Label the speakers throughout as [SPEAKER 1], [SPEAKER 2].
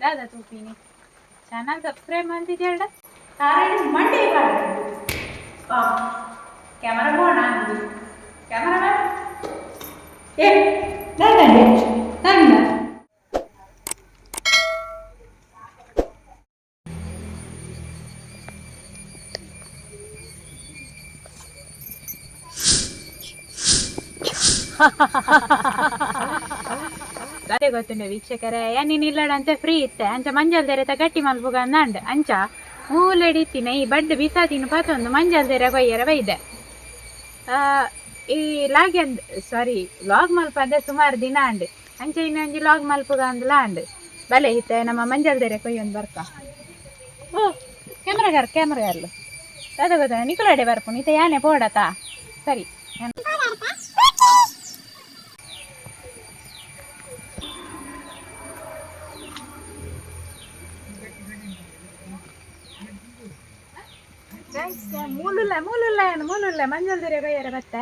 [SPEAKER 1] ದಾದ ತೂಪಿನಿ channel subscribe ಮಂತಿಜೆರ್ಡ ತಾರೈಡ್ ಮಂಡೆ ಪಾಡ್ರೆ. Camera ಬೋಣ ಅಂದು ಕ್ಯಾಮರಾಮನ್ ಏ ದಾದಂಡಿ ತಂಡ. ಅದೇ ಗೊತ್ತುಂಡು ವೀಕ್ಷಕರೇ, ಯಾನಿನ್ ಇಲ್ಲಡಂತೆ ಫ್ರೀ ಇತ್ತೆ. ಅಂಚ ಮಂಜಲ್ ತೆರೆತ ಗಟ್ಟಿ ಮಲ್ಪುಗ ಅಂದಾಂಡ್. ಅಂಚ ಮೂಲೆಡಿತ್ತಿನ ಈ ಬಡ್ಡು ಬಿಸಾತಿನ ಪತೊಂದು ಮಂಜಲ್ ತೆರೆ ಕೊಯ್ಯರ ಬೈದೆ. ಈ ಲಾಗ್ ಅಂದ್ ಸಾರಿ ಲಾಗ್ ಮಲ್ಪಂದೆ ಸುಮಾರು ದಿನ ಆಂಡ್. ಅಂಚ ಇನ್ನೊಂಜಿ ಲಾಗ್ ಮಲ್ಪುಗ ಅಂದ್ಲ ಆಂಡ್. ಬಲೆ ಇತ್ತೆ ನಮ್ಮ ಮಂಜಲ್ ತೆರೆ ಕೊಯ್ಯೊಂದು ಬರ್ಕ. ಓ ಕ್ಯಾಮ್ರಾಗಾರ್ ಕ್ಯಾಮ್ರಾಗಾರ್ಲು ದಾದ ಗೊತ್ತ ನಿಕುಲಡೆ ಬರ್ಪುನು. ಇತ್ತೆ ಯಾನೆ ಪೋಡತಾ ಸರಿ. ಮೂಲುಲ್ಲ ಮೂಲುಲ್ಲ ಏನು ಮೂಲುಲ್ಲ ಮಂಜಲ್ ತೆರೆ ಕೊಯ್ಯರೆ ಬತ್ತೆ.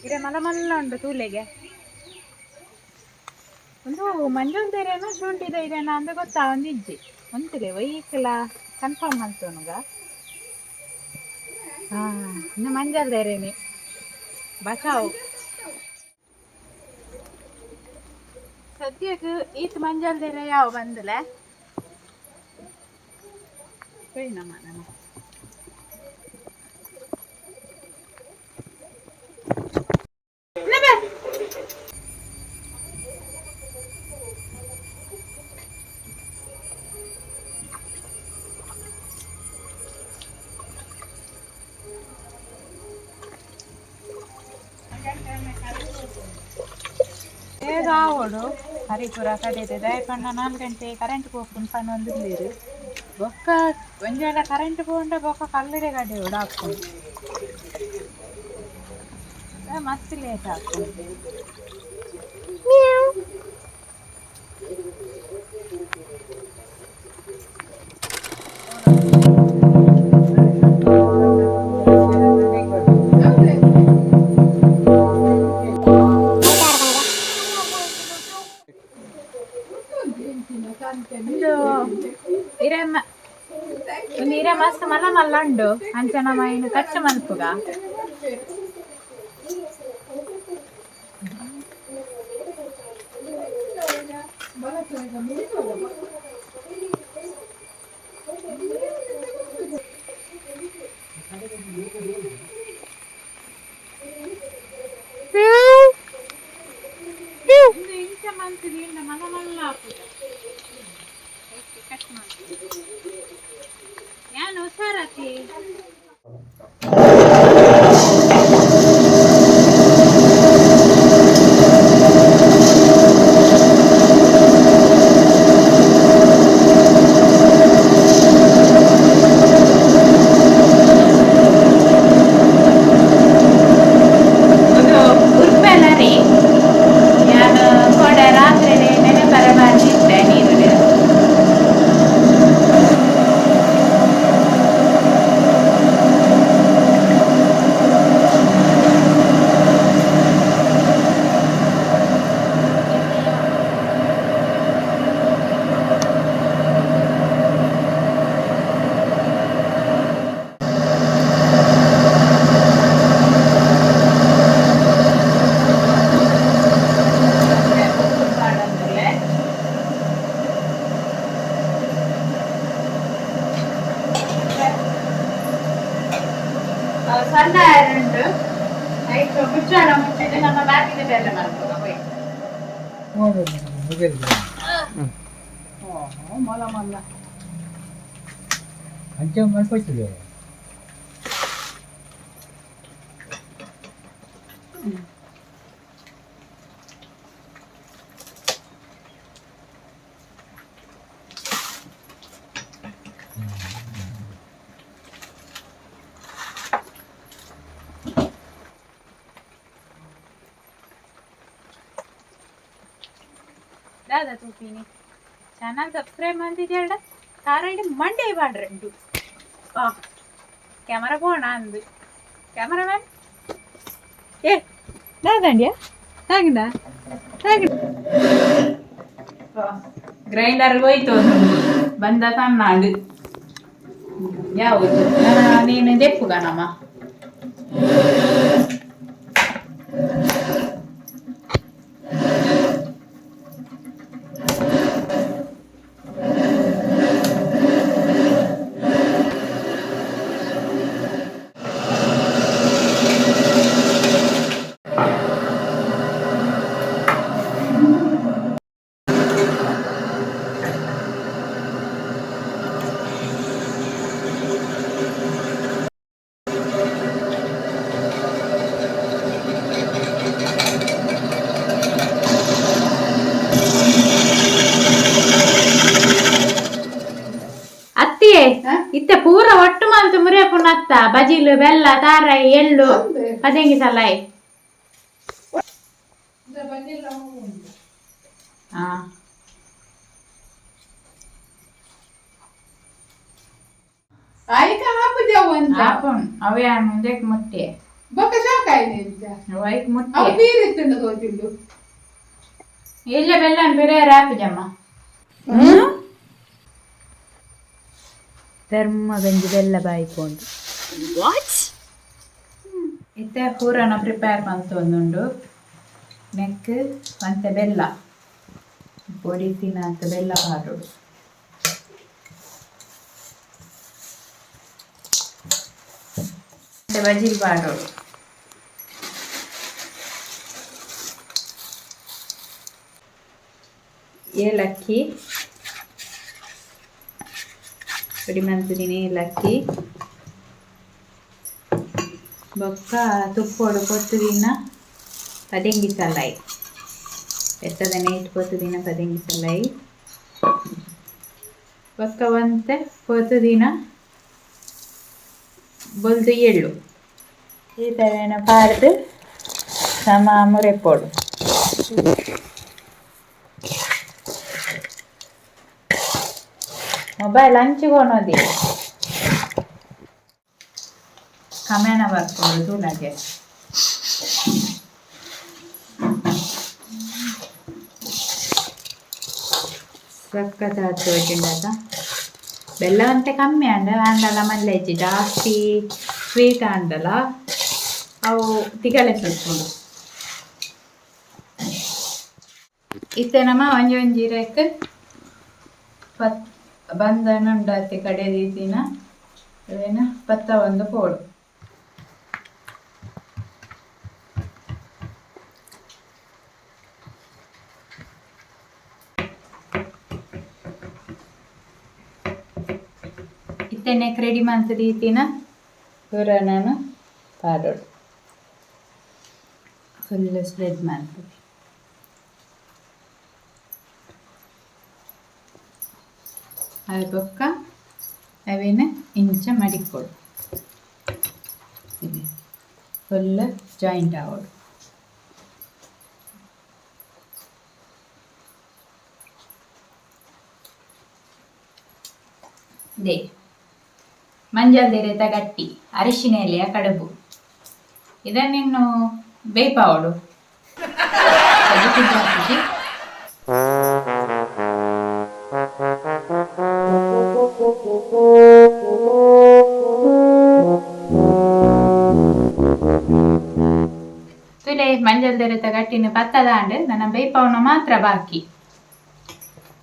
[SPEAKER 1] ಇರೆ ಮಲ್ಲ ಮಲ್ಲ ಉಂಟು ತೂಲೆಗೆ. ಒಂದು ಮಂಜಲ್ ತೆರೆನ ಶುಂಠಿದ ಇರೇನ ಅಂದ್ ಗೊತ್ತಾ ಒಂದು ಇಜ್ಜಿ ಒಂತುಲೆ ಒಯ್ಯಿಕ್ಲ ಕನ್ಫರ್ಮ್ ಮಲ್ತೊನುಗ. ಹಾ, ಇನ್ನು ಮಂಜಲ್ ತೆರೆನೆ ಬಚಾವ್. ಸದ್ಯಕ್ಕೆ ಈತ್ ಮಂಜಲ್ ತೆರೆ ಯಾವ ಬಂದಲೆ ನಮ್ಮ ನಮ್ಮ ಬೇಗ ಆವೊಡು ಹರಿಪುರ ಕಡೆದೆ. ದಾಯೆ ಪಂಡ 4 ಗಂಟೆ ಕರೆಂಟ್ ಪೋಪುಂಡು ಪನೊಂದುಲ್ಲೆರ್. ಬೊಕ್ಕ ಒಂಜಿ ವೇಳೆ ಕರೆಂಟ್ ಪೋಂಡ ಬೊಕ್ಕ ಕಲ್ಲುಡೆ ಕಡೆಯೊಡು ಆಪುಂಡು. ಮಸ್ತ್ ಲೇಟ್ ಆಪುಂಡು. ಒಂದು ಇರೆ ಒಂದು ಇರೆ ಮಸ್ತ್ ಮಲ್ಲ ಮಲ್ಲ ಉಂಡು. ಅಂಚ ನಮ್ಮ ಇನ್ನು ಕಚ್ಚ ಮಲ್ಪುಗ. ಒಂದು ಇಂಚ ಮಂತ್ ಮಲ್ಲ ಮಲ್ಲ ಆಪುಂಡು. ಕಟ್ ಮಾಡ್ತೀನಿ ಯಾನ್ ಹುಷಾರತಿ. ಒಂದು ಉರ್ಪೆಲರಿ ಯಾನ್ ಕೋಡೆ ರಾತ್ರಿ ನೆನೆ ಪರ ಮಾಡಿದ್ದೆ ನೀರು. ಉಪ್ಪು ಸಣ್ಣ ಉಂಟು ಐಕ್ ಮುಚ್ಚಾಡ ಮುಚ್ಚಿದ್ದು ನಮ್ಮ ಬಾಕಿದ ಬೇಲೆ ಮಲ್ಪುಗ ಹೋಯ್. ಮಲ್ಲ ಮಲ್ಲ.
[SPEAKER 2] ಅಂಚೆ ಮಲ್ಪೊಚ್ಚುದೆ.
[SPEAKER 1] ದಾದ ತೂಪಿನಿ ಚಾನಲ್ ಸಬ್ಸ್ಕ್ರೈಬ್ ಮಂತಿಜೆರ್ಡ ತಾರೈಡ್ ಮಂಡೆ ಪಾಡ್ರೆ. ಆ ಕ್ಯಾಮರಾ ಪೋಣ ಅಂದು ಕ್ಯಾಮರಾಮನ್ ಏ ದಾದಂಡ್ಯಾ. ತಾಗಿಂದ ತಾಗಿ ಗ್ರೈಂಡರ್ ಹೋಯ್ತು ಬಂದ ಸಣ್ಣಾಂಡು ಯಾವುದು ನೀನು ದೆಪ್ಪುಗನಮ್ಮ. ಅತ್ತಿಯೇ ಇತ್ತೆ ಪೂರ ಒಟ್ಟು ಮಲ್ತು ಮುರಿಯಪುನತ್ತ ಬಜಿಲು ಬೆಲ್ಲ ತಾರಾಯಿ ಎಳ್ಳು ಪದೆಂಗಿ ಸಲಾಯಿ. ಹಾ.
[SPEAKER 2] ಆಯ್ಕ ಹಾಪುಜವು ಅಂತ.
[SPEAKER 1] ಆಪುನ್ ಅವೇ ಮುಂದಕ್ಕೆ ಮುಟ್ಟಿ.
[SPEAKER 2] ಬೊಕ್ಕ ಶಾಕ್ ಆಯ್ತು.
[SPEAKER 1] ವೈಕ್
[SPEAKER 2] ಅವು
[SPEAKER 1] ಮುಟ್ಟಿ.
[SPEAKER 2] ನೀರು ಇತ್ತುಂಡು ತೋಚಿಂಡು.
[SPEAKER 1] ಇಲ್ಲ ಬೆಲ್ಲ ಬೇರೆ ಆಪುಜಮ್ಮ. ಧರ್ಮ ಗಂಜಿ ಬೆಲ್ಲ ಬಾಯಿಪೋಂಡು ಇತ್ತೆ ಪೂರನ ಪ್ರಿಪೇರ್ ಮಲ್ತೊಂದುಂಡು. ನೆಕ್ ಮಂತೆ ಬೆಲ್ಲ ಪೊಡಿ ತಿನ್ನಂತ ಬೆಲ್ಲ ಪಾಡೋಡು. ಮತ್ತೆ ಬಜಿಲ್ ಪಾಡೋಡು. ಏಲಕ್ಕಿ ಪೊಡಿ ಮಂತಿದ್ದೀನಿ. ಏಲಕ್ಕಿ ಬೊಕ್ಕ ತುಪ್ಪೊಡು ಪೊತ್ತುದಿನ ಪದೆಂಗಿ ಸಲಾಯಿ, ಎತ್ತದ ನೈಟ್ ಪೊತ್ತುದಿನ ಪದೆಂಗಿ ಸಲಾಯಿ. ಬೊಕ್ಕ ಒಂತೆ ಪೊತ್ತುದಿನ ಬೊಲ್ದು ಎಳ್ಳು. ಈ ಥರನ ಪಾಡ್ದು ಸಮ ಮುರೆಪೊಡು. ಮೊಬೈಲ್ ಹಂಚಿಕೊನೋದಿ ಕಮೇಣ ಬರ್ಪೋಡು ತೂಲಗೆ. ಸಖತ್ ತೋಜಿಂಡತ. ಬೆಲ್ಲ ಅಂತೆ ಕಮ್ಮಿ ಅಂಡ ಆಂಡಲ ಮಲ್ಲೆಜ್ಜಿ ಜಾಸ್ತಿ ಸ್ವೀಟ್ ಆಂಡಲ ಅವು ತಿಗಲೆ ಸುಟ್ಕೊಂಡು. ಇತ್ತೆ ನಮ್ಮ ಒಂಜಿ ಒಂಜಿ ರೇಕ್ ಪತ್ ಬಂಧನ ಉಂಡಾತಿ ಕಡೆ ರೀತಿನ ಅವೇನ ಪತ್ತ ಒಂದು ಪೋಡು. ಇತ್ತೆನೆ ರೆಡಿ ಮಂತ್ ರೀತಿನ ಪೂರ ನಾನು ಪಾಡೋಡು. ಫುಲ್ ಸ್ಪ್ರೆಡ್ ಮಾಡ್ತದೆ. ಅದು ಬೊಕ್ಕ ಅವೇನ ಇಂಚ ಮಡಿಕೊಡು, ಫುಲ್ ಜಾಯಿಂಟ್ ಆವಡು. They ಮಂಜಲ್ ದಿರೆತ ಗಟ್ಟಿ ಅರಿಶಿನ ಎಲೆಯ ಕಡುಬು. ಇದನ್ನಿನ್ನು ಬೇಪಾವಡು. ಹಾಕಿ ತುಲೆ ಮಂಜಲ್ ದೆರೆತ ಗಟ್ಟಿನ ಪತ್ತದಾಂಡ್ ನನ್ನ ಬೇಪಾವನ ಮಾತ್ರ ಬಾಕಿ.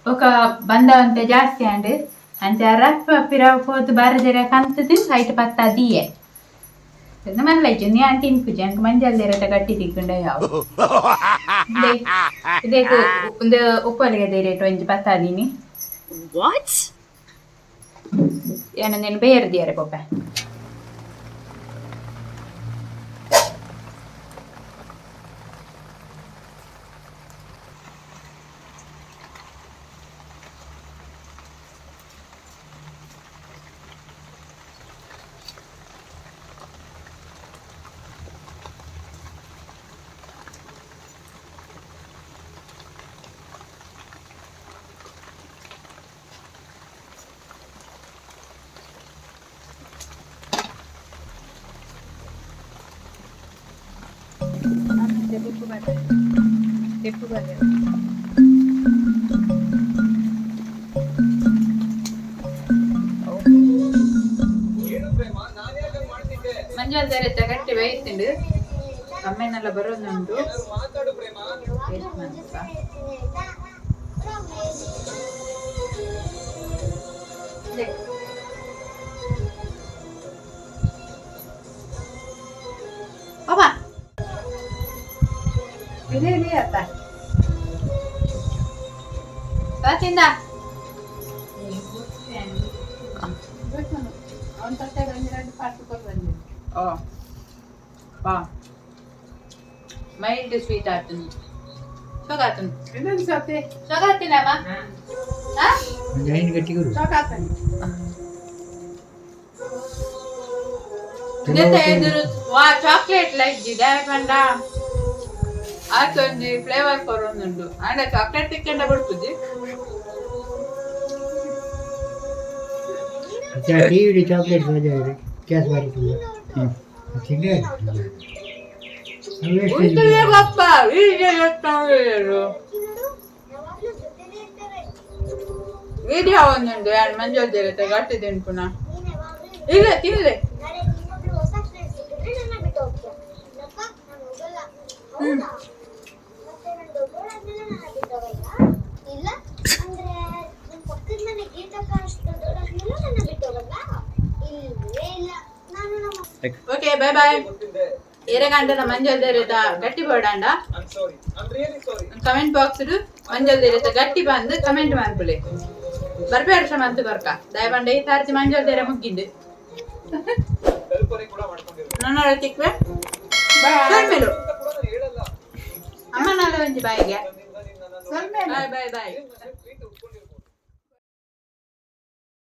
[SPEAKER 1] ಬೊಕ ಬಂದವಂತೆ ಜಾಸ್ತಿ ಆಂಡ್. ಅಂಚ ರಫ್ ಪಿರವು ಪೋದು ಬಾರದೆರ ಕಂತದು ಐಟ್ ಪತ್ತ ದೀಯೆ ಮಲ್ಲೆಜ್ಜು. ಯಾನ್ ತಿನ್ಪುಜಿ, ಅಂಕ್ ಮಂಜಲ್ ದೆರೆತ ಗಟ್ಟಿ ತಿಕ್ಕುಂಡ ಯಾವ. ಇದೇಕ್ ಒಂದು ಉಪ್ಪೊಲಿಗೆ ರೇಟ್ ಒಂಜಿ ಪತ್ತಾದೀನಿ. ಏನಂದೇನು ಬೇರೆ ದಿಯರೆ ಪೊಪ್ಪೆ. ತೆಪ್ಪು ಬರ್ತದೆ, ತೆಪ್ಪು ಬರ್ತದೆ. ಮಂಜಲ್ ತೆರೆತ ಗಟ್ಟಿ ಬೈತಿಂಡು ಕಮ್ಮೆನೆಲ್ಲ ಬರೋದುಂಟು. ಟೇಸ್ಟ್ ಮಾಡ್ತಾ. ಇದೆ. ಪಾಪ ಇದೆ ಇದೆ ಅತ್ತ ಸ್ವಾತಿಂದ.
[SPEAKER 2] ಅವನ ತಟ್ಟೆಗೆ ಒಂದೆರಡು ಪಾರ್ಟ್ ಕೊಟ್ಟು.
[SPEAKER 1] ಓ ಬಾ, ಮೈಲ್ಡ್ ಸ್ವೀಟ್ ಆತನು, ಸೊಗಾತನು.
[SPEAKER 2] ಇನ್ನೊಂದು ಸತಿ.
[SPEAKER 1] ಸೊಗಾತಿನಮ್ಮ. ಹಾ.
[SPEAKER 3] ಐನು ಗಟ್ಟಿಗುರು.
[SPEAKER 2] ಸಾಕಾಗ್ತಾನೆ.
[SPEAKER 1] ಇದೆಂತ ಎದುರು ವಾ ಚಾಕ್ಲೇಟ್ ಲೈಕ್ ಜಿದೆ ಪಂಡ ಆತೊಂಜಿ ಫ್ಲೇವರ್ ಕೊರೊಂದುಂಡು. ಆಂಡ ಚಾಕ್ಲೇಟ್ ತಿಕ್ಕಂಡ ಬಿಡ್ಪುಜಿ.
[SPEAKER 3] ಟಿವಿ ಚಾಕ್ಲೇಟ್ ಮಜಾ ಇದೆ, ಗ್ಯಾಸ್ ಬಾರಿ ತಿಂಗ.
[SPEAKER 1] ಉಂಟುವೆ ಗೊಪ್ಪ ವೀಡಿಯೋ ವಿಡಿಯೋ ಒಂದುಂಡು. ಯಾರು ಮಂಜಲ್ ದೇರತೆ ಗಟ್ಟಿ ತಿನ್ಪುನ ಇಲ್ಲ ತಿನ್ಲೆ.
[SPEAKER 4] ಇಲ್ಲ ಅಂದ್ರೆ ನಮ್ಮ ಪಕ್ಕದ ಮನೆ ಗೀತಕ್ಕ ಅಷ್ಟು ದೊಡ್ಡಾದ್ಮೇಲೂ ನನ್ನ ಬಿಟ್ಟು ಹೋಗಲ್ವಾ? ಇಲ್ವೇ ಇಲ್ಲ, ನಾನು ನಮ್ಮ
[SPEAKER 1] ಓಕೆ, ಬೈ ಬಾಯ್. ಏರೆಗಂಡನ ಮಂಜಲ್ ದೇರತ ಗಟ್ಟಿ ಬೋಡಾಂಡ ಕಮೆಂಟ್ ಬಾಕ್ಸ್ ಮಂಜಲ್ ದೇರತ ಗಟ್ಟಿ ಬಂದು ಕಮೆಂಟ್ ಮಾಡ್ಕೊಳ್ಳಿ. ಬರ್ಬೇಡ ಮಂತು ಬರ್ಕ ದಯಪಂಡ. ಈ ಸಾರ್ತಿ ಮಂಜಲ್ ದೇರ ಮುಗ್ಗಿಂಡು. ನನ್ನ ತಿಕ್ವೆ ಸೊಲ್ಮೆಲು ಅಮ್ಮನಾಲ ಒಂಜಿ ಬಾಯಿಗೆ.
[SPEAKER 2] ಸ್ವಲ್ಪ.
[SPEAKER 1] Bye bye boy.